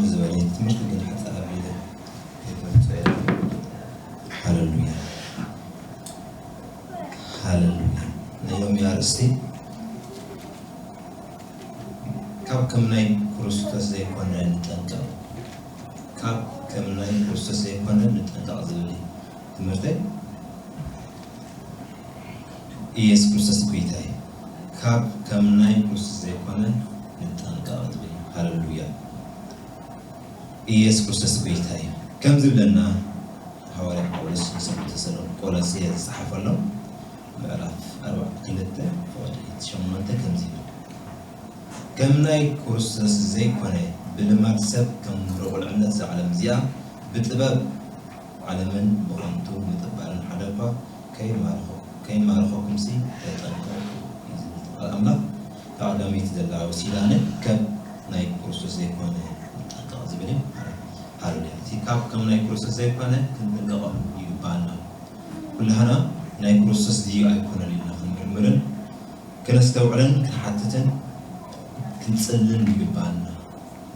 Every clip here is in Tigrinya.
ዝበለ ትምህርቲ ግን ሓፃር ኣቢለ ሃሌሉያ፣ ሃሌሉያ። ናይ ሎሚ ኣርእስቲ ካብ ከም ናይ ክርስቶስ ዘይኮነ ንጠንቀቕ፣ ካብ ከም ናይ ክርስቶስ ዘይኮነ ንጠንቀቕ ዝብል እዩ ትምህርተይ። ኢየሱስ ክርስቶስ ጎይታ እዩ። ካብ ከም ናይ ክርስቶስ ዘይኮነ ንጠንቀቕ ዝብል እዩ። ሃሌሉያ። ኢየሱስ ክርስቶስ ጎይታ እዩ። ከም ዝብለና ሃዋርያ ጳውሎስ ንሰብ ተሰሎንቄ ቆሎሴ ዝጸሓፈሎም ምዕራፍ ኣርባዕተ ክልተ ፍቕዲ ሸሞንተ ከምዚ ይብል፣ ከም ናይ ክርስቶስ ዘይኮነ ብልማድ ሰብ ከም ምሩቕ ቁልዕነት እዛ ዓለም እዚኣ ብጥበብ ዓለምን ብኸንቱ ምጥባርን ሓደ እኳ ከይማርኾ-፣ ከይማርኾኩምሲ ተጠንቀቑ እዩ ዝብል ቃል ኣምላኽ። ካብ ቀዳመይቲ ዘላ ወሲዳነ ከም ናይ ክርስቶስ ዘይኮነ ንጠንቀቕ ዝብል እዩ። ሃሌሉያ። እቲ ካብ ከም ናይ ክርስቶስ ዘይኮነ ክንጥንቀቐሉ ይግባኣና። ኩላህና ናይ ክርስቶስ ድዩ ኣይኮነን ኢልና ክንምርምርን ክነስተውዕልን ክንሓትትን ክንጽልን ይግባኣና።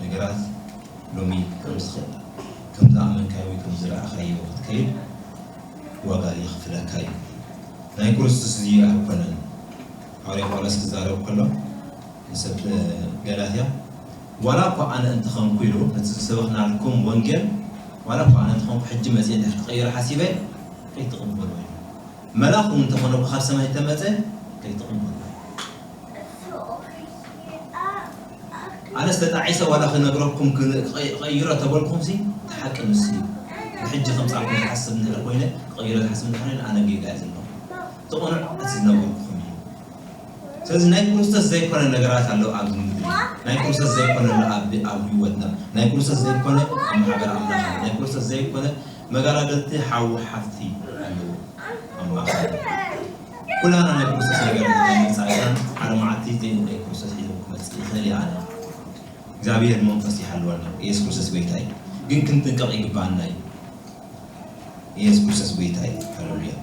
ነገራት ሎሚ ከም ዝኸ-፣ ከም ዝኣመንካዮ ወይ ከም ዝረኣኻዮ ክትከይድ ዋጋ የኽፍለካ እዩ። ናይ ክርስቶስ እዩ ኣይኮነን። ሃዋርያ ጳውሎስ ክዛረብ ከሎ ንሰብ ገላትያ፣ ዋላ እኳ ኣነ እንተኾንኩ ኢሉ፣ ነቲ ዝሰበኽናልኩም ወንጌል፣ ዋላ እኳ ኣነ እንተኾንኩ ሕጂ መጽየ እንድሕር ክቐይሮ ሓሲበ፣ ከይትቕበልዎ እዩ። መልኣኽ እውን እንተኾነ ካብ ሰማይ እንተመጸ፣ ከይትቕበልዎ እዩ። ኣነስ ተጣዒሰ ዋላ ክነግረኩም ክን-፣ ክቐይ-፣ ክቐይሮ ተበልኩኹምሲ፣ እቲ ሓቂ ንሱ እዩ። ንሕጂ ከምጻልኩም ዝሓስብ እንድሕር ኮይነ፣ ክቐይሮ ዝሓስብ እንድሕር ኮይነ፣ ኣነ ጌጋ እየ ዘለኹ። እቲ ቅኑዕ እቲ ዝነገርኩኹም እዩ። ስለዚ ናይ ክርስቶስ ዘይኮነ ነገራት ኣሎ ኣብዚ ምድሪ። ናይ ክርስቶስ ዘይኮነ ኣሎ ኣብ፣ ኣብ ህይወትና። ናይ ክርስቶስ ዘይኮነ ኣብ ማሕበር ኣምላኽ ኣሎ። ናይ ክርስቶስ ዘይኮነ መጋዳደልቲ ሓው ሓፍቲ ኣለዉ ኣብ ማእኸል። ኩላና ናይ ክርስቶስ ነገር ንምጻእካን ሓደ መዓልቲ ዘይንርኢ ክርስቶስ ሒዞም ክመጽእ ይኽእል እዩ። ኣነ እግዚኣብሔር መንፈስ ይሃልወና። ኢየሱስ ክርስቶስ ጎይታ እዩ። ግን ክንጥንቀቕ ይግባኣና እዩ። ኢየሱስ ክርስቶስ ጎይታ እዩ። ሃሌሉያ።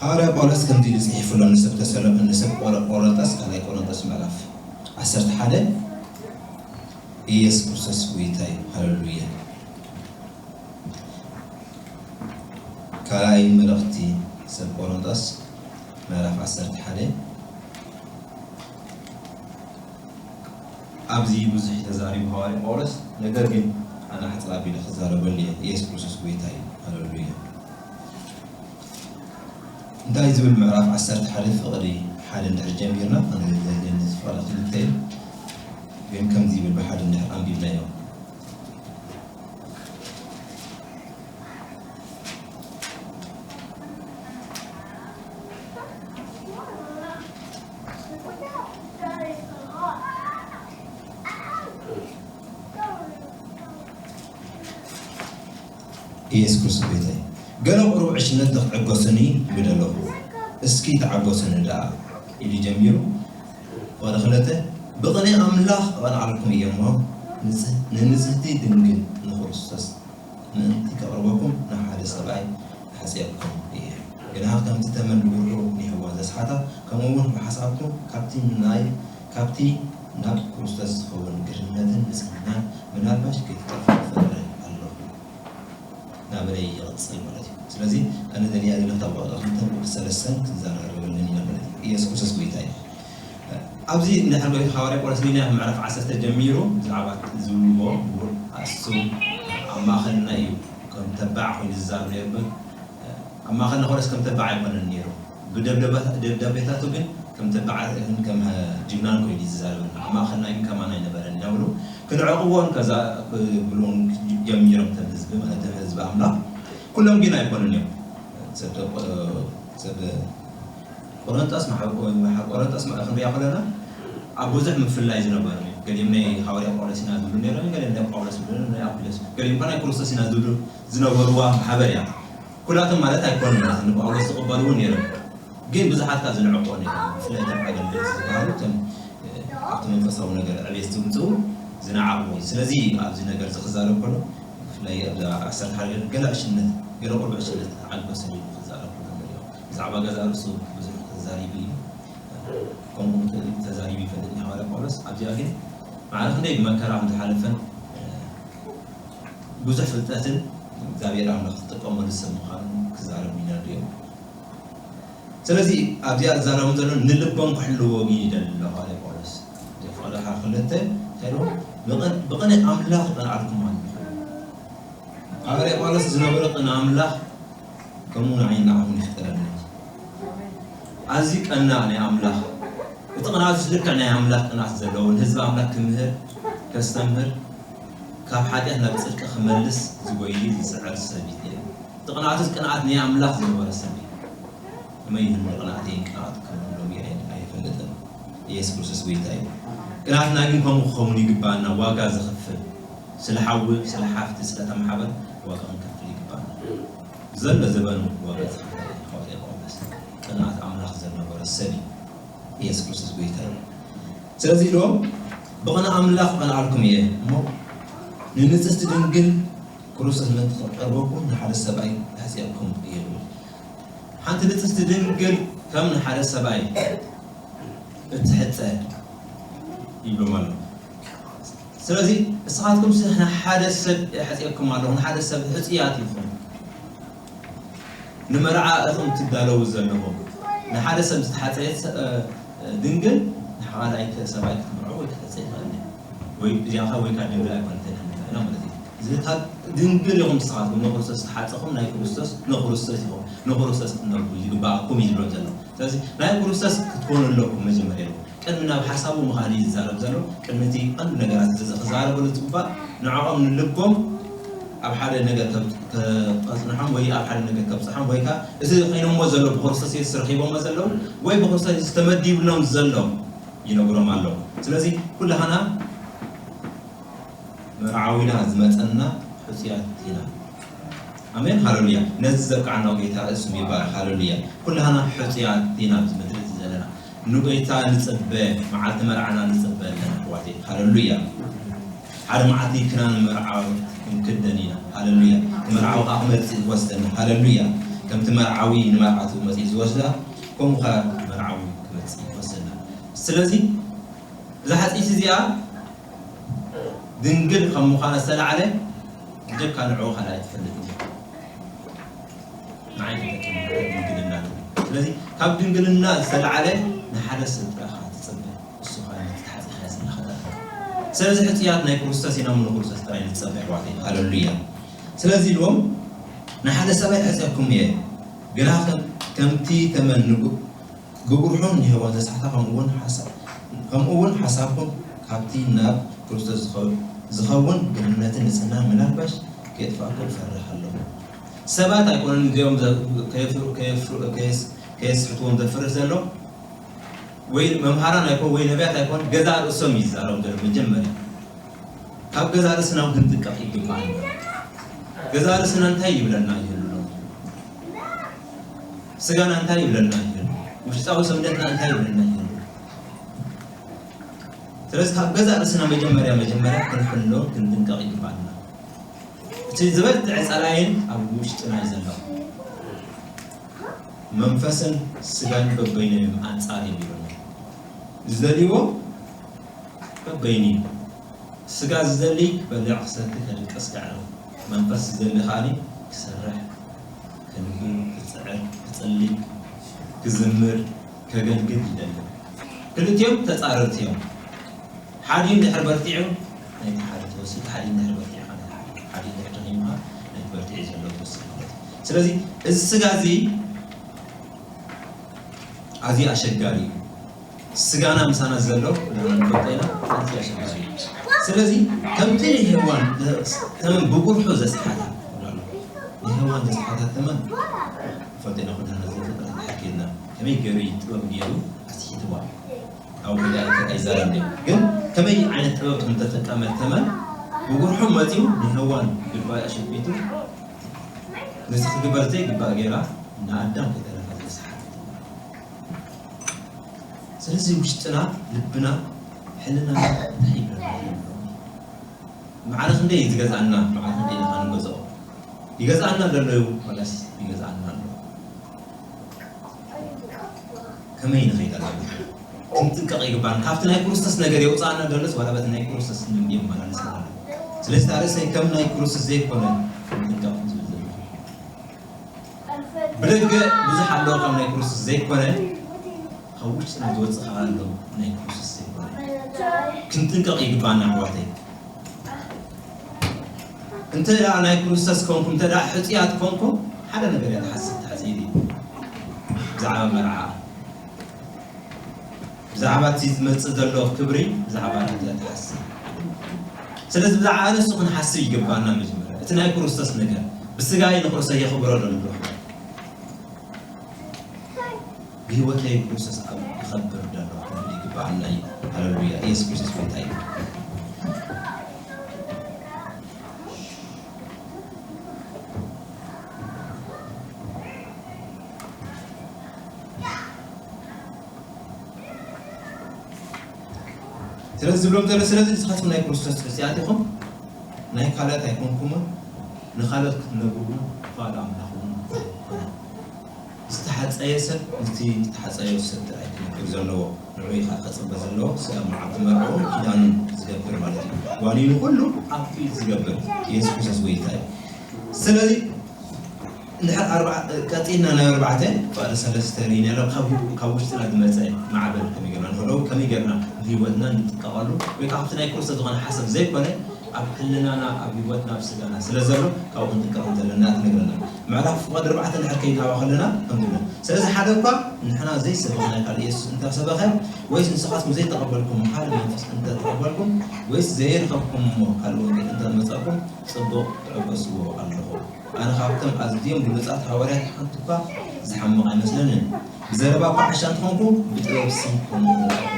ሃዋርያ ጳውሎስ ከምዚ ኢሉ ጽሒፉሎም ንሰብ ተሰሎ-፣ ንሰብ ቆሮ-፣ ቆሮንቶስ፣ ካልኣይ ቆሮንቶስ ምዕራፍ ዓሰርተ ሓደ፣ ኢየሱስ ክርስቶስ ጎይታ እዩ። ሃሌሉያ። ካልኣይ መልእኽቲ ሰብ ቆሮንቶስ ምዕራፍ ዓሰርተ ሓደ። ኣብዚ ብዙሕ ተዛሪቡ ሃዋርያ ጳውሎስ፣ ነገር ግን ኣነ ኣሕጽር ኣቢለ ክዛረበሉ እየ። ኢየሱስ ክርስቶስ ጎይታ እዩ። ሃሌሉያ። እንታይ ዝብል ምዕራፍ ዓሰርተ ሓደ ፍቕዲ ሓደ እንድሕር ጀሚርና፣ ኣነ ዘድልየኒ ፍቕዲ ክልተ እዩ። ግን ከምዚ ይብል ብሓደ እንድሕር ኣንቢብናዮ። ኢየሱስ ክርስቶስ ጎይታ እዩ። ገለ ቁሩብ ዕሽነት ንክትዕገሱኒ ይብል ኣለኹ። እስኪ ተዓገሱኒ ደኣ ኢሉ ጀሚሩ። ወደ ክልተ፣ ብቕንኢ ኣምላኽ እቐንዓልኩም እየ እሞ፣ ንጽህ-፣ ንንጽህቲ ድንግል ንክርስቶስ ምእንቲ ከቕርበኩም ንሓደ ሰብኣይ ሓጺየኩም እየ። ግና ከምቲ ተመን ብጉርሁ ኒሕዋ ዘስሓታ፣ ከምኡ እውን ብሓሳብኩም ካብቲ ናይ፣ ካብቲ ናብ ክርስቶስ ዝኸውን ግርህነትን ንጽህናን ምናልባሽ ከይትጠፍኡ እፈርህ ኣለኹ። እናበለ ይቕጽል ማለት እዩ። ስለዚ ኣነ ደልያ ዘለኹ ካብ ቁጽሪ ክልተን ቁጽሪ ሰለስተን ክንዘራረበለን ኢና ማለት እዩ። ኢየሱስ ክርስቶስ ጎይታ እዩ። ኣብዚ እንድሕር ሃዋርያ ጳውሎስ ሪኢና ምዕራፍ ዓሰርተ ጀሚሩ ብዛዕባ ዝብልዎ እሱ ኣብ ማእኸልና እዩ ከም ተባዕ ኮይኑ ዝዛረብ ነይሩ። ኣብ ማእኸልና ኮነስ ከም ተባዕ ኣይኮነን ነይሩ። ብደብዳቤታ-፣ ደብዳቤታቱ ግን ከም ተባዕ ይኹን ከም ጅግናን ኮይኑ እዩ ዝዛረበና። ኣብ ማእኸልና ግን ከማና ኣይነበረን እናበሉ ክነዕቕዎን ከዛ ክብልዎን ጀሚሮም፣ እቶም ህዝቢ ማለት እቶም ህዝቢ ኣምላኽ። ኩሎም ግን ኣይኮኑን እዮም። ሰብ ደ-፣ ሰብ ቆሮንጦስ፣ ማሕበር ቆ-፣ ማሕበር ቆሮንጦስ ማ-፣ ክንሪኣ ከለና ኣብ ብዙሕ ምፍላይ ዝነበሩ እዮም። ገሊኦም ናይ ሃዋርያ ጳውሎስ ኢና ዝብሉ ነይሮም፣ ገሊኦም ናይ ጳውሎስ ዝብሉ፣ ናይ ኣፖሎስ፣ ገሊኦም ከኣ ናይ ክርስቶስ ኢና ዝብሉ ዝነበርዋ ማሕበር እያ። ኩላቶም ማለት ኣይኮኑን፣ ንጳውሎስ ዝቕበሉ እውን ነይሮም። ግን ብዙሓት ካብ ዝንዕቆ ነይሮም። ብፍላይ እቶም ኣገልገልቲ ዝበሃሉ፣ እቶም፣ እ፣ ኣብቲ መንፈሳዊ ነገር ዕቤት ዝምፅኡ ዝነዓቑ እዩ። ስለዚ ኣብዚ ነገር እዚ ክዛረብ ከሎ፣ ብፍላይ ኣብዛ ዓሰርተ ሓደ ገለ ዕሽነት፣ ገለ ቁሩብ ዕሽነት ዓገሰ ኢሉ ክዛረብ ከሎ ንሪኦ። ብዛዕባ ገዛእ ርእሱ ብዙሕ ተዛሪቡ እዩ። ከምኡ ተዛሪቡ ይፈልጥ እዩ ሃዋርያ ጳውሎስ። ኣብዚኣ ግን ማዕረ ክንደይ ብመከራ ከም ዝሓለፈን፣ እ፣ ብዙሕ ፍልጠትን እግዚኣብሔር ኣምላኽ ዝጥቀመሉ ሰብ ምዃኑ ክዛረብ ይነዱ እዮም። ስለዚ ኣብዚኣ ዝዛረቡ ዘሎ ንልቦም ክሕልዎ ግን ይደሊ ኣሎ ሃዋርያ ጳውሎስ። ፍቕሪ ክልተ እንታይ ኢሉ? ብቕን- ብቕንዕ ኣምላኽ ይቐንዓልኩም ኣሎ። ሃዋርያ ጳውሎስ ዝነበረ ቅን ኣምላኽ ከምኡ ንዓይ ንዓኹም ይፍጠረልና። ኣዝዩ ቀናእ ናይ ኣምላኽ፣ እቲ ቅንኣት ልክዕ ናይ ኣምላኽ ቅንኣት ዘለዎ፣ ንህዝቢ ኣምላኽ ክምህር፣ ከስተምህር፣ ካብ ሓጢኣት ናብ ጽድቂ ክመልስ ዝጎይ ዝጽዕር ሰብ እዩ። እቲ ቅንኣቱስ ቅንኣት ናይ ኣምላኽ ዝነበረ ሰብ እዩ። ከመይ ይህሉ ቅንኣተይን ቅንኣትኩምን ሎሚ ኣይ- ኣይፈልጥን። ኢየሱስ ክርስቶስ ጎይታ እዩ። ቅንኣትና ግን ከምኡ ክኸውን ይግባኣና። ዋጋ ዘኽፍል፣ ስለ ሓዊ፣ ስለ ሓፍቲ፣ ስለ ተማሓበር ዋጋ ክንከፍል ይግባኣና። ዘሎ ዘበኑ ዋጋ ዝኸፈለ ሃዋርያ ጳውሎስ ቅንኣት ኣምላኽ ዘነበረ ሰብ እዩ። ኢየሱስ ክርስቶስ ጎይታ እዩ። ስለዚ ኢልዎም፣ ብቕንእ ኣምላኽ እቐንኣልኩም እየ እሞ፣ ንንጽሕቲ ድንግል ክርስቶስ ምእንቲ ክቐርበኩም ንሓደ ሰብኣይ ኣሕጽየኩም እየ ይብል። ሓንቲ ንጽሕቲ ድንግል ከም ንሓደ ሰብኣይ እትሕጸ ይብሎም ኣሎ። ስለዚ ንስኻትኩም ስ- ንሓደ ሰብ እሕጽየኩም ኣለኹ፣ ንሓደ ሰብ ሕጹያት ኢኹም። ንመርዓ ኢኹም ትዳለዉ ዘለኹም። ንሓደ ሰብ ዝተሓጸየት ሰ- እ፣ እ፣ ድንግል ንሓኻልኣይ ከ- ሰብኣይ ክትምርዖ ወይ ክትሕጸ ይኽእል እዩ። ወይ ብዚኣኻ ወይ ካብ ድንግል ኣይኮነትን ንኽእል ማለት እዩ። እዚ ካብ ድንግል ኢኹም ንስኻትኩም ንክርስቶስ ዝተሓጸኹም ናይ ክርስቶስ ንክርስቶስ ኢኹም። ንክርስቶስ ክትነብሩ ይግባኣኩም እዩ ዝብሎም ዘሎ። ስለዚ ናይ ክርስቶስ ክትኮኑ ኣለኩም መጀመርያ ኢሉ ቅድሚ ናብ ሓሳቡ ምኻድ እዩ ዝዛረብ ዘሎ። ቅድሚ እቲ ቀንዲ ነገራት እዚ ክዛረበሉ ዝግባእ ንዕኦም ንልቦም ኣብ ሓደ ነገር ከብ- ከ- ከጽንሖም ወይ ኣብ ሓደ ነገር ከብጽሖም ወይ ከ እቲ ኮይኖሞ ዘሎ ብክርስቶስ የሱስ ረኺቦሞ ዘለዉ ወይ ብክርስቶስ የሱስ ተመዲብሎም ዘሎ ይነግሮም ኣሎ። ስለዚ ኩላህና መርዓዊና ዝመጸና ሕጹያት ኢና። ኣሜን ሃሌሉያ። ነዚ ዘብቃዕና ጌታ እሱ ይባረክ። ሃሌሉያ። ኩላህና ሕጹያት ኢና ኣብዚ ምድሪ እዚ ዘለና። ንጎይታ ንጽበ፣ መዓልቲ መርዓና ንጽበ ኣለና ኣሕዋተይ። ሃሌሉያ። ሓደ መዓልቲ ክና ንመርዓዊ ክንክደን ኢና። ሃሌሉያ። መርዓዊ ከዓ ክመጽእ ይወስደና። ሃሌሉያ። ከምቲ መርዓዊ ንመርዓቱ መጽእ ዝወስዳ፣ ከምኡ ከዓ መርዓዊ ክመጽእ ይወስደና። ስለዚ እዛ ሓፂት እዚኣ ድንግል ከም ምዃና ዝተላዕለ ብጀካ ንዕኡ ካልኣይ ትፈልጥ እያ። ንዓይ ተጠቂሙ ድንግልና ትብል። ስለዚ ካብ ድንግልና ዝተላዕለ ንሓደ ሰብ ጥራኻ ትፅበ። እሱ ኸኣ ነቲ ተሓፂኻ እያ ዘላኸታ። ስለዚ ሕፅያት ናይ ክርስቶስ ኢና፣ እሞ ንክርስቶስ ጥራይ ንፀበ ኣሕዋተይ። ሃለሉያ። ስለዚ ኢልዎም ንሓደ ሰብኣይ ሕፀኩም እየ፣ ግና ከም- ከምቲ ተመን ንጉ- ብጉርሑን ንሄዋን ዘስሓታ፣ ከምኡውን ሓሳ- ከምኡውን ሓሳብኩም ካብቲ ናብ ክርስቶስ ዝኸ- ዝኸውን ግርነትን ንጽህናን ምናልባሽ ከየጥፍኣኩም እፈርህ ኣለኹ። ሰባት ኣይኮኑን እዚኦም ዘ- ከየፍሩ- ከየፍሩ- ከየስ- ከየስሕትዎም ዘፍርህ ዘሎ፣ ወይ መምሃራን ኣይኮን ወይ ነቢያት ኣይኮን፣ ገዛ ርእሶም እዩ ዝዛረቡ ዘሎ መጀመርያ። ካብ ገዛ ርእስና እውን ክንጥቀቕ ይግባእ። ገዛ ርእስና እንታይ ይብለና ይህሉ ኣሎ? ስጋና እንታይ ይብለና ይህሉ? ውሽጣዊ ሰውነትና እንታይ ይብለና ይህሉ? ስለዚ ካብ ገዛ ርእስና መጀመርያ መጀመርያ ክንሕሎ ክንጥንቀቕ ይግባኣና። እቲ ዝበልጽ ጸላይን ኣብ ውሽጥና እዩ ዘሎ። መንፈስን ስጋን በበይኖም ኣንጻር እዮም ይብለና። ዝደልይዎ በበይኑ እዩ። ስጋ ዝደሊ ክበልዕ፣ ክሰቲ፣ ከድቅስ፣ ከዕርፍ። መንፈስ ዝደሊ ከኣ ክሰርሕ፣ ከንብብ፣ ክጽዕር፣ ክጽሊ፣ ክዝምር፣ ከገልግል ይደሊ። ክልቲኦም ተጻረርቲ እዮም። ሓዲኡ እንድሕር በርቲዑ ናይቲ ሓደ ትወስድ፣ ሓዲኡ እንድሕር በርቲዑ ከኣ ናይቲ ሓደ፣ ሓዲኡ እንድሕር ደኺሙ ከኣ ናይቲ በርቲዑ ዘሎ ትወስድ ማለት እዩ። ስለዚ እዚ ስጋ እዚ ኣዝዩ ኣሸጋሪ እዩ። ስጋና ምሳና ዘሎ ንሕና ንፈልጦ ኢና፣ ኣዝዩ ኣሸጋሪ እዩ። ስለዚ ከምቲ ንሄዋን ተመን ብጉርሑ ዘስሓታ፣ ንሄዋን ዘስሓታ ተመን ንፈልጦ ኢና፣ ኩላና ዘፍጥረት ሓኪልና ከመይ ገይሩ እዩ ጥበብ ገይሩ ኣስሒትዋ። ኣብ ጉዳይ ኣይዛረብን እየ። ግን ከመይ ዓይነት ጥበብ ከም ተጠቀመት ተመን ብጉርሑ መፂኡ ንሄዋን ግባይ ኣሸቢቱ ነዚ ክግበር ዘይግባእ ገይራ ንኣዳም ከይተረፈ ዘስሓተት። ስለዚ ውሽጥና፣ ልብና፣ ሕልና እንታይ ይብለና ኣሎ? ማዕረ ክንደይ እዩ ዝገዝኣና? ማዕረ ክንደይ ኢና ንገዝኦ? ይገዝኣና ዘሎ እዩ ዋላስ ይገዝኣና ኣሎ? ከመይ ንኸይድ ኣለና? ክንጥንቀቕ ይግባና። ካብቲ ናይ ክርስቶስ ነገር የውፅኣና ደሎስ ዋላ በቲ ናይ ክርስቶስ ንግዲ የመላልሰና ኣሎ? ስለዚ ኣርእሰይ ከም ናይ ክርስቶስ ዘይኮነ ክንጥንቀቕ ዝብል ዘሎ። ብደገ ብዙሕ ኣሎ ከም ናይ ክርስቶስ ዘይኮነ፣ ካብ ውሽጥና ዝወጽእ ከኣ ኣሎ ናይ ክርስቶስ ዘይኮነ። ክንጥንቀቕ ይግባና ኣሕዋተይ። እንተ ደኣ ናይ ክርስቶስ ኮንኩም፣ እንተ ደኣ ሕጹያት ኮንኩም፣ ሓደ ነገር እያ ትሓስብ፣ ትሓስብ ኢሉ ብዛዕባ መርዓ። ብዛዕባ እቲ ዝመጽእ ዘሎ ክብሪ፣ ብዛዕባ ነዚኣ ትሓስብ። ስለዚ ብዛዕባ ንሱ ክንሓስብ ይግባና። መጀመርያ እቲ ናይ ክርስቶስ ነገር፣ ብስጋይ ንክርስቶስ የኽብሮ ዶ ኣለኹ? ብህይወተይ ክርስቶስ ኣብ ይኸብር ዶ ኣለኹ? ይግባኣና እዩ። ሃሌሉያ። ኢየሱስ ክርስቶስ ጎይታ እዩ። ስለዚ ዝብሎም ዘሎ፣ ስለዚ ንስኻትኩም ናይ ክርስቶስ ሕጽያት ኢኹም፣ ናይ ካልኦት ኣይኮንኩምን፣ ንኻልኦት ክትነግሩ እውን ፍቓድ ኣምላኽ እውን ኣይኮነን። ዝተሓጸየ ሰብ ነቲ ዝተሓጸየ ሰብ ጥራይ ክነግር ዘለዎ፣ ንዕኡ እዩ ከዓ ከጽበ ዘለዎ፣ ስለ መዓልቲ መርዓኡ ኪዳኑ ዝገብር ማለት እዩ። ዋኒኑ ኩሉ ኣብቲ ዝገብር ኢየሱስ ክርስቶስ ጎይታ እዩ። ስለዚ እንድሕር ኣርባ-፣ ቀጺልና ናብ ኣርባዕተ፣ ፍቓድ ሰለስተ ርኢና ኣሎ። ካብ፣ ካብ ውሽጥና ዝመጸ ማዕበል ከመይ ጌርና ንኽደው፣ ከመይ ጌርና ንህይወትና ንጥቀቐሉ፣ ወይ ከዓ ካብቲ ናይ ክርስቶስ ዝኾነ ሓሳብ ዘይኮነ፣ ኣብ ሕልናና፣ ኣብ ህይወትና፣ ኣብ ስጋና ስለ ዘሎ፣ ካብኡ ክንጥቀቕ ከም ዘለና ትነግረና። ምዕራፍ ፍቓድ ኣርባዕተ እንድሕር ከይድናዋ ከለና፣ ከም ዝብለ። ስለዚ ሓደ እኳ ንሕና ዘይሰበኽናዮ ካልእ ኢየሱስ እንተሰበኸ፣ ወይስ ንስኻትኩም ዘይተቐበልኩሞ ካልእ መንፈስ እንተተቐበልኩም፣ ወይስ ዘይረኸብኩሞ ካልእ ወንጌል እንተመጸኩም፣ ጽቡቕ ትዕበስዎ ኣለኹም። ኣነ ካብቶም ኣዝዮም ብሉጻት ሃዋርያት ሓንቲ እኳ ዝሓምቕ ኣይመስለንን። ብዘረባ እኳ ዓሻ እንተኾንኩ፣ ብጥበብ ስንኩል ኣይኮንኩን።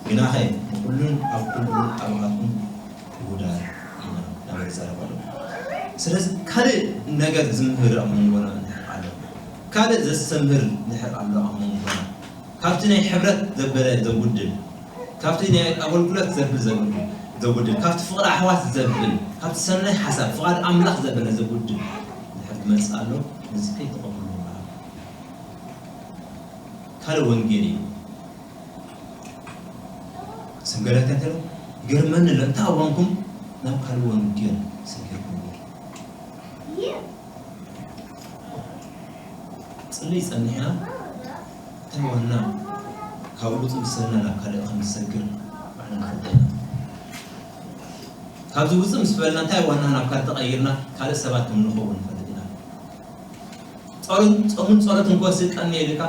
ግናኸ፣ ንኹሉን ኣብ ኩሉን ኣባኻትኩም ውሁዳት ኢና፣ እናበለ ይዛረብ ኣሎ። ስለዚ፣ ካልእ ነገር ዝምህር ኣብ መንጎና እንድሕር ኣሎ፣ ካልእ ዘስተምህር እንድሕር ኣሎ ኣብ መንጎና፣ ካብቲ ናይ ሕብረት ዘበለ ዘጉድል፣ ካብቲ ናይ ኣገልግሎት ዘብል ዘጉድል፣ ዘጉድል፣ ካብቲ ፍቕሪ ኣሕዋት ዘብል፣ ካብቲ ሰናይ ሓሳብ፣ ፍቓድ ኣምላኽ ዘበለ ዘጉድል እንድሕር ዝመጽእ ኣሎ፣ ነዚ ከይትቐበልዎ ምሃብ። ካልእ ወንጌል እዩ። ሰብ ገላትያ እንተ ኢሉ፣ ይገርመኒ ኣሎ፣ እንታይ እዋንኩም ናብ ካልእ ወንጌል ሰጊርኩም? ጽልኢ ጸኒሕና፣ እንታይ ዋና ካብኡ ውጽእ ምስ በልና ናብ ካልእ ከም ዝሰግር ባዕልና ንፈልጥ ኢና። ካብዚ ውጽእ ምስ በልና፣ እንታይ ዋና ናብ ካልእ ተቐይርና፣ ካልእ ሰባት ከም ንኸውን ንፈልጥ ኢና። ጸሎት፣ ጾምን ጸሎትን ክወስድ ቀንየ ኢልካ፣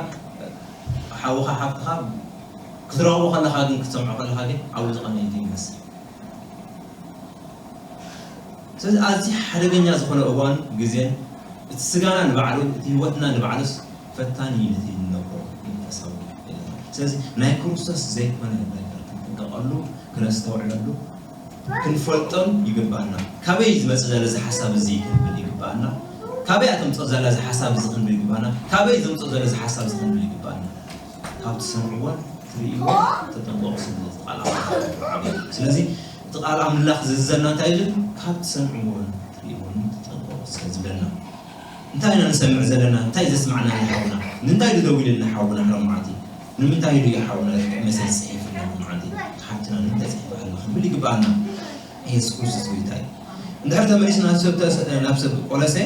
ሓውኻ ሓፍትኻ ክትረኽቦ ከለኻ ግን፣ ክትሰምዖ ከለኻ ግን፣ ኣብኡ ዝቐነየ ይመስል። ስለዚ ኣዝዩ ሓደገኛ ዝኾነ እዋን ግዜን፣ እቲ ስጋና ንባዕሉ፣ እቲ ህይወትና ንባዕሉስ ፈታኒ እዩ፣ ነቲ እንነብሮ መንፈሳዊ ህይወትና። ስለዚ ናይ ክርስቶስ ዘይኮነ ነገር ክንጥንቀቐሉ፣ ክነስተውዕለሉ፣ ክንፈልጦን ይግባኣና። ካበይ ዝመጽእ ዘሎ እዚ ሓሳብ እዚ ክንብል ይግባኣና። ካበይ ኣተምጽኦ ዘላ እዚ ሓሳብ እዚ ክንብል ይግባኣና። ካበይ ዘምጽኦ ዘሎ እዚ ሓሳብ እዚ ክንብል ይግባኣና። ካብ ትሰምዕዎን ትርእይዎን ተጠንቀቑ ስለ ዝብል ቃል ኣምላኽ። ስለዚ እቲ ቃል ኣምላኽ ዝእዝዘና እንታይ ይብል? ካብ ትሰምዕዎን ትርእይዎን ተጠንቀቑ ስለ ዝብለና። እንታይ ኢና ንሰምዕ ዘለና? እንታይ ዘስማዕና ሓውና? ንምንታይ ዶ ደዊሉልና ሓውና ሓደ መዓልቲ? ንምንታይ ዶ ሓውና መሰል ጽሒፍና ሓደ መዓልቲ? ሓፍትና ንምንታይ ጽሒፋ ኣላ ክንብል ይግባኣና። ኢየሱስ ክርስቶስ ጎይታ እዩ። እንድሕር ተመሊስና ናብ ሰብ ተስ-፣ ናብ ሰብ ቆሎሴ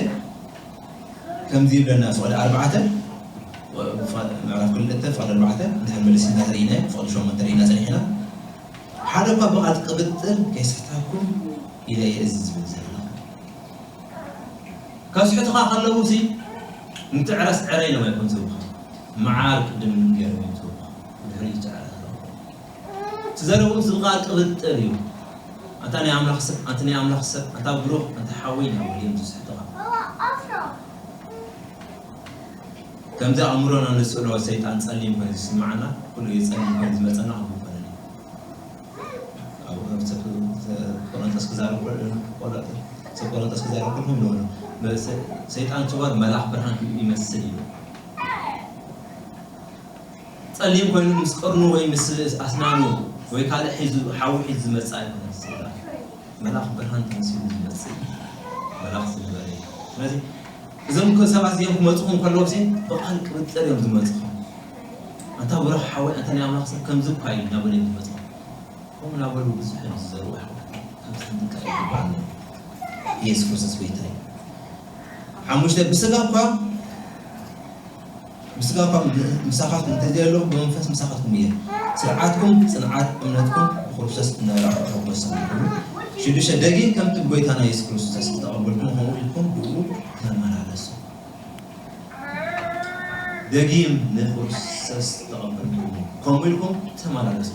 ከምዚ ይብለና፣ ፍቕዲ ኣርባዕተ፣ ምዕራፍ ክልተ ፍቕዲ ኣርባዕተ፣ እንድሕር መሊስና ተሪእና፣ ፍቕዲ ሸሞንተ ሪእና ጸኒሕና፣ ሓደ እኳ ብቓል ቅብጥር ከይስሕተኩም ኢለ እየ እዚ ዝብል ዘለኹ። ከስሕቱኻ ከለዉ ሲ፣ ንትዕረስ ዕረ ኢሎም ኣይኮን ዝህቡኻ። መዓር ቅድም ገይሮም እዮም ዝህቡኻ። ብድሕሪኡ ትዕረ ትረኽቦ። እቲ ዘረብኦም ዝብቃ ቅብጥር እዩ። ኣንታ ናይ ኣምላኽ ሰብ፣ ኣንቲ ናይ ኣምላኽ ሰብ፣ ኣንታ ብሩኽ፣ ኣንታ ሓወይ እናበሉ እዮም ዝስሕቱኻ። ከምዚ ኣእምሮና ንስእሎ ሰይጣን ጸሊም ኮይኑ ዝስምዓና፣ ኩሉ ግዜ ጸሊም ኮይኑ ዝመጸና ከምኡ ኣይኮነን እዩ። ኣብ፣ ኣብ ሰብ፣ ሰብ ቆሮንቶስ ክዛረብ ከሎ፣ ቆሎ-፣ ሰብ ቆሮንቶስ ክዛረብ ከሎ ይብሎ፣ ሰ-፣ ሰይጣን ጽዋር መልኣኽ ብርሃን ይመስል እዩ። ጸሊም ኮይኑ ምስ ቀርኑ ወይ ምስ ኣስናኑ ወይ ካልእ ሒዙ፣ ሓዊ ሒዙ ዝመጽእ ኣይኮነን ሰይጣን። መልኣኽ ብርሃን ተመሲሉ ዝመጽእ እዩ። መልኣኽ ዝነበረ እዩ። ስለዚ እዞም ከ-፣ ሰባት እዚኦም ክመጽኹም ከለዉ ሲ ብቓል ቅብጥር እዮም ዝመጽኹም። ኣንታ ብሩኽ ሓወይ፣ ኣንታ ናይ ኣምላኽ ሰብ ከምዚ እኳ እዩ እናበሉ እዮም ዝመጽኹም። ከምኡ እናበሉ ብዙሕ እዮም ዝዘርኡ ኣሕዋት። ኣብዚ ክንጥቀም ይግባኣና። ኢየሱስ ክርስቶስ ጎይታ እዩ። ሓሙሽተ፣ ብስጋ እኳ ብስጋ እኳ ምሳኻትኩም እንተዘየለኹ፣ ብመንፈስ ምሳኻትኩም እየ። ስርዓትኩም፣ ጽንዓት እምነትኩም ብክርስቶስ እናረኣኹ እሕጎስ ኣለኹ። ሽዱሽተ፣ ደጊም ከምቲ ብጎይታና ኢየሱስ ክርስቶስ ዝተቐበልኩም፣ ከምኡ ኢልኩም ብኡ ተመላለሱ። ደጊም ንክርስቶስ ዝተቐበልኩም፣ ከምኡ ኢልኩም ተመላለሱ።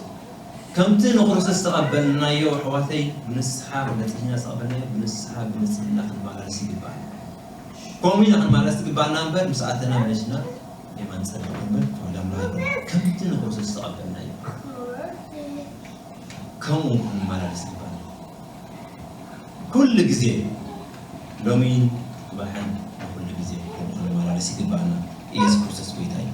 ከምቲ ንክርስቶስ ዝተቐበልናዮ፣ ኣሕዋተይ፣ ብንስሓ በጺሕና ዝተቐበልናዮ፣ ብንስሓ ብንጽህና ክንመላለስ ይግባእ። ከምኡ ኢና ክንመላለስ ዝግባእና እምበር፣ ምስ ኣተና መሽና የማን ጸድቂ እምበር፣ ተወልደ ኣምላኽ ኣይኮነን። ከምቲ ንክርስቶስ ዝተቐበልናዮ፣ ከምኡ ክንመላለስ ይግባእና። ኩሉ ግዜ፣ ሎሚ፣ ጽባሕን ኩሉ ግዜ ከምኡ ክንመላለስ ይግባእና። ኢየሱስ ክርስቶስ ጎይታ እዩ።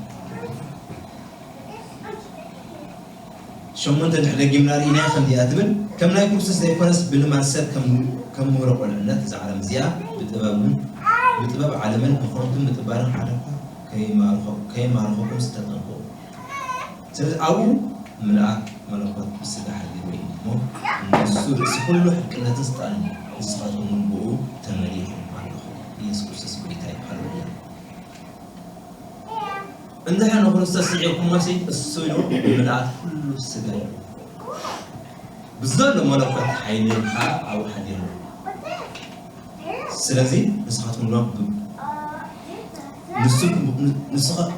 ሸሞንተ፣ ድሕሪ ደጊምና ርኢናያ ከምዚኣ ትብል፣ ከም ናይ ክርስቶስ ዘይኮነስ ብልማድ ሰብ ከም፣ ከም ምህሮ ቁልዕነት እዛ ዓለም እዚኣ ብጥበብን፣ ብጥበብ ዓለምን ብኸንቱ ምጥባርን ሓደ እኳ ከይማርኸ-፣ ከይማርኸኩም ዝተጠንቀቑ። ስለዚ ኣብኡ ምልኣት መለኮት ብስጋ ሓዲሩ እዩ እሞ፣ ንሱ ርእሲ ኩሉ ሕልቅነትን ስልጣንን እዩ። ንስኻትኩም እውን ብኡ ተመሊእኩም ኣለኹም። ኢየሱስ ክርስቶስ ጎይታ እዩ። ሃሌሉያ። እንድሕር ንክርስቶስ ስዒብኩሞሲ፣ እሱ እዩ ምልኣት ኩሉ ስጋ እዩ። ብዘሎ መለኮት ሓይሊ ከዓ ኣብኡ ሓዲሩ። ስለዚ ንስኻትኩም ድማ ብ-፣ ንሱ-፣ ንስኻ-፣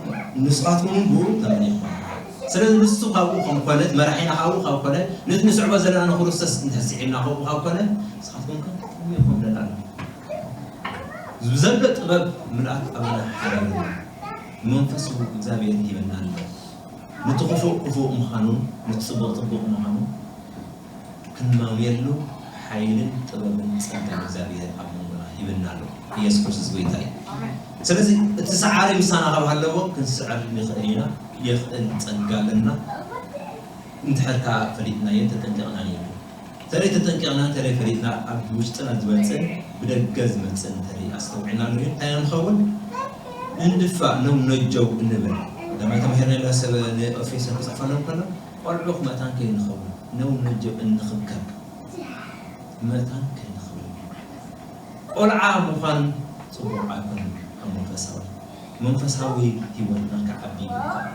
ንስኻትኩም እውን ብኡ ተመሊእኩም። ስለዚ ንሱ ካብኡ ከም ኮነ፣ መራሒና ካብኡ ካብ ኮነ፣ ነቲ ንስዕቦ ዘለና ንክርስቶስ እንድሕር ስዒብና ከምኡ ካብ ኮነ፣ ንስኻትኩም ከ ከመይ ኢኹም ደላሉ? ብዘሎ ጥበብ ምልኣት ኣባና ሓዲሩ፣ መንፈሱ እግዚኣብሔር ሂበና ኣሎ። ነቲ ክፉእ ክፉእ ምዃኑን ነቲ ጽቡቕ ጽቡቕ ምዃኑ ክንማምየሉ ሓይልን ጥበብን ጸጋን እግዚኣብሔር ኣብ መንጎና ሂበና ኣሎ። ኢየሱስ ክርስቶስ ጎይታ እዩ። ስለዚ እቲ ሰዓሪ ምሳና ካብ ሃለዎ ክንስዕር ንኽእል ኢና። የኽእል ጸጋ ኣለና። እንድሕር ከኣ ፈሊጥናዮ ተጠንቂቕናን እዩ። እንተደይ ተጠንቂቕና፣ እንተደይ ፈሊጥና፣ ኣብ ውሽጥና ዝመጽእን ብደገ ዝመጽእን እንተደይ ኣስተውዒልና ንርኢ፣ እንታይ ኢና ንኸውን? እንድፋእ፣ ነው ነጀው እንብል። ቀዳማይ ተማሂርና ኢና፣ ሰብ ንኤፌሶን ክጽሕፈሎም ከሎ፣ ቆልዑ መታን ከይንኸውን፣ ነው ነጀው እንኽብከብ፣ መታን ከይንኸውን። ቆልዓ ምዃን ጽቡቕ ኣይኮነን። ኣብ መንፈሳዊ፣ መንፈሳዊ ህይወትና ክዓቢ ይግባእ።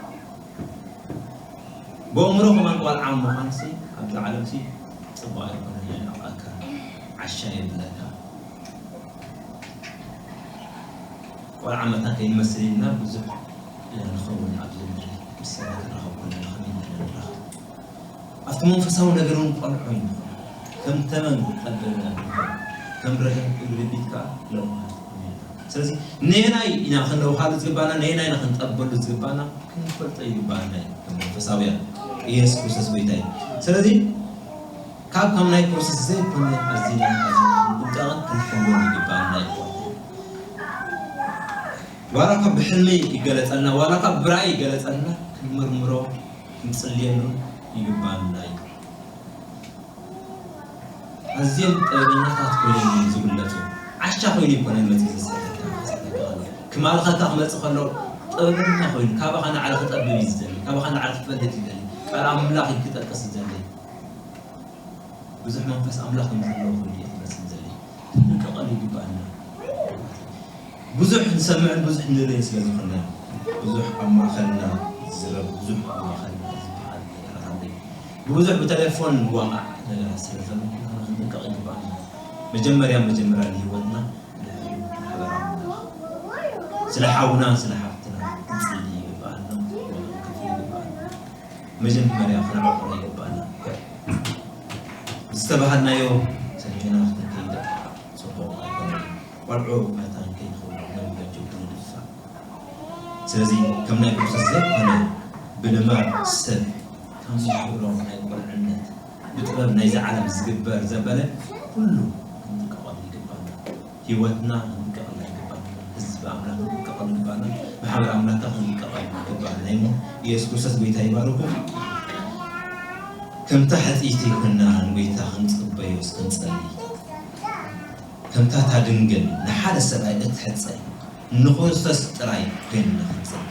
ብኣእምሮ ከማን ቆልዓ ምዃንሲ ኣብዛ ዓለምሲ ጽቡቕ ኣይኮነን፣ የናቕኣካ፣ ዓሻ የብለካ። ቆልዓ መታን ከይንመስል ኢልና ብዙሕ ኢና ንኸውን ኣብዚ ምድሪ። ምስ ሰባት ንራኸብ ከለና ከመይ ኢልና ንራኸብ? ኣብቲ መንፈሳዊ ነገር እውን ቆልዑ ኢና። ከም ተመን ጠበብና ንኾን፣ ከም ረገም እግሪ ቢት ከኣ ለውሃት ንኾን። ስለዚ ነየናይ ኢና ክንለውሃሉ ዝግባና፣ ነየናይ ኢና ክንጠበሉ ዝግባና ክንፈልጦ ይግባና እዩ። ከም መንፈሳውያን ኢየሱስ ክርስቶስ ጎይታ እዩ። ስለዚ ካብ፣ ከም ናይ ክርስቶስ ዘይኮነ ኣዚና፣ ኣዚና ክንጥንቀቕን ክንሕሎን ይግባና እዩ። ዋላ ካብ ብሕልሚ ይገለጸልና፣ ዋላ ካብ ብራእይ ይገለጸልና ክንምርምሮ ክንጽልየሉ ይግባና እዩ። ኣዝዮም ጥበበኛታት ኮይኖም እዮም ዝግለጹ። ዓሻ ኮይኑ ኣይኮነን መጺኡ ዘሳተካ፣ ዘሳተካ ከሎ። ክማርኸካ ክመጽእ ከሎ ጥበበኛ ኮይኑ፣ ካባኻ ንዓሊ ክጠብብ እዩ ዝደሊ፣ ካባኻ ንዓሊ ክትፈልጥ ይደሊ፣ ቃል ኣምላኽ እዩ ክጠቅስ ዝደሊ። ብዙሕ መንፈስ ኣምላኽ ከም ዘለዎ ኮይኑ እዩ ክመጽእ ዝደሊ። ክንጥንቀቐሉ ይግባኣና። ብዙሕ ንሰምዕን ብዙሕ ንርእን ስለ ዝኾንና፣ ብዙሕ ኣብ ማእኸልና ዝረብ፣ ብዙሕ ኣብ ማእኸልና ዝበሃል ነገራት ኣሎ። ብብዙሕ ብቴሌፎን ንዋቓዕ ነገራት ስለ ዘሎ፣ ንሕና ክንጥንቀቕ ይግባኣና። መጀመርያ፣ መጀመርያ ንህይወትና ንሕሉ ማሕበራዊ ስለ ሓውና፣ ስለ ሓፍትና ክንጽሊ ይግባኣና። ዋጋ ክንከፍል ይግባኣና። መጀመርያ ክነዕቑሮ ይግባኣና። ዝተባሃልናዮ ሰሚዕና ክንከይድ ጽቡቕ ኣይኮነን። ቆልዑ መታን ከይንኸውን ነንበጀው ክንድፋእ። ስለዚ ከም ናይ ክርስቶስ ዘይኮነ ብልማድ ሰብ ካብ ዝገብሮ ናይ ቁልዕነት ብጥበብ ናይዚ ዓለም ዝግበር ዘበለ ኩሉ ክንጥቀቐሉ ይግባና። ህይወትና ክንጥቀቐላ ይግባና። ህዝቢ ኣምላኽ ክንጥቀቐሉ ይግባና። ማሕበር ኣምላኽ ክንጥቀቐሉ ይግባና። እሞ ኢየሱስ ክርስቶስ ጎይታ ይባርኩም። ከምታ ሕጽይቲ ኮይና ንጎይታ ክንጽበዮ እስክንጸሊ፣ ከምታ እታ ድንግል ንሓደ ሰብኣይ እትሕጸ ንክርስቶስ ጥራይ ኮይንና ክንጽበ